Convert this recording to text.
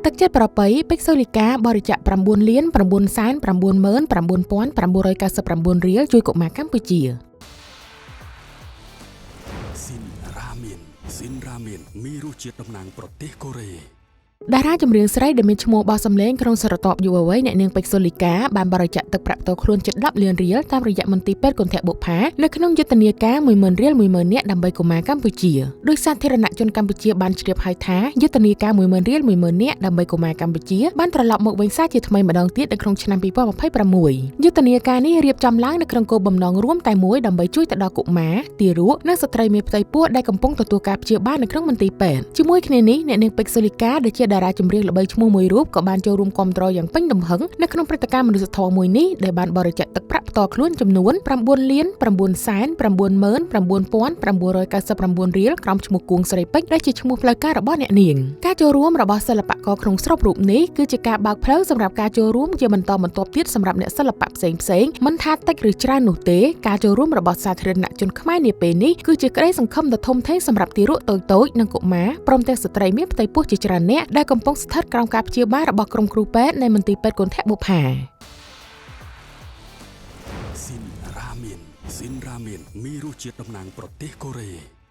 ទឹកចិត្តប្រពៃពេជ្រសូលីកាបរិច្ចាគ9លាន999,999រៀលជួយកុមារកម្ពុជា ស៊ីនរ៉ាមៀនស៊ីនរ៉ាមៀនមានរសជាតិតំណាងប្រទេសកូរ៉េ តារាចម្រៀងស្រីដែលមានឈ្មោះបោះសម្លេងក្នុងស្រទាប់យុវវ័យអ្នកនាងពេជ្រសូលីកាបានបរិច្ចាគទឹកប្រាក់ផ្ទាល់ខ្លួនជិត10លានរៀលតាមរយៈមន្ទីរពេទ្យគន្ធបុប្ផានៅក្នុងយុទ្ធនាការ10000រៀល10000នាក់ដើម្បីកុមារកម្ពុជាដោយសាធារណជនកម្ពុជាបានជ្រាបហើយថាយុទ្ធនាការ10000រៀល10000នាក់ដើម្បីកុមារកម្ពុជាបានត្រឡប់មកវិញសាជាថ្មីម្ដងទៀតនៅក្នុងឆ្នាំ2026យុទ្ធនាការនេះរៀបចំឡើងនៅក្នុងគោលបំណងរួមតែមួយដើម្បីជួយទៅដល់កុមារទារកនិងស្ត្រីមានផ្ទៃពោះដែលកំពុងទទួលការព្យាបាលនៅក្នុងមន្ទីរពេទ្យជាមួយគ្នានេះអ្នកនាងពេជ្រសូលីកាដែលជាតារាចម្រៀងល្បីឈ្មោះមួយរូបក៏បានចូលរួមគាំទ្រយ៉ាងពេញទំហឹងនៅក្នុងព្រឹត្តិការណ៍មនុស្សធម៌មួយនេះដែលបានបរិច្ចាគទឹកប្រាក់ផ្ទាល់ខ្លួនចំនួន9លាន999,999រៀលក្រោមឈ្មោះគួងស្រីពេជ្រដែលជាឈ្មោះផ្លូវការរបស់អ្នកនាងការចូលរួមរបស់សិល្បករក្នុងស្រុករូបនេះគឺជាការបើកផ្លូវសម្រាប់ការចូលរួមជាបន្តបន្ទាប់ទៀតសម្រាប់អ្នកសិល្បៈផ្សេងៗមិនថាតិចឬច្រើននោះទេការចូលរួមរបស់សាធារណជនខ្មែរនាពេលនេះគឺជាក្តីសង្ឃឹមដ៏ធំធេងសម្រាប់ទារកតូចៗនិងកុមារព្រមទាំងស្ត្រីមានផ្ទៃពោះជាច្រើនអ្នកដែលកំពុងស្ថិតក្រោមការព្យាបាលរបស់ក្រុមគ្រូពេទ្យនៃមន្ទីរពេទ្យគន្ធបុប្ផា ស៊ីនរ៉ាមៀនស៊ីនរ៉ាមៀនមានរសជាតិតំណាងប្រទេសកូរ៉េ។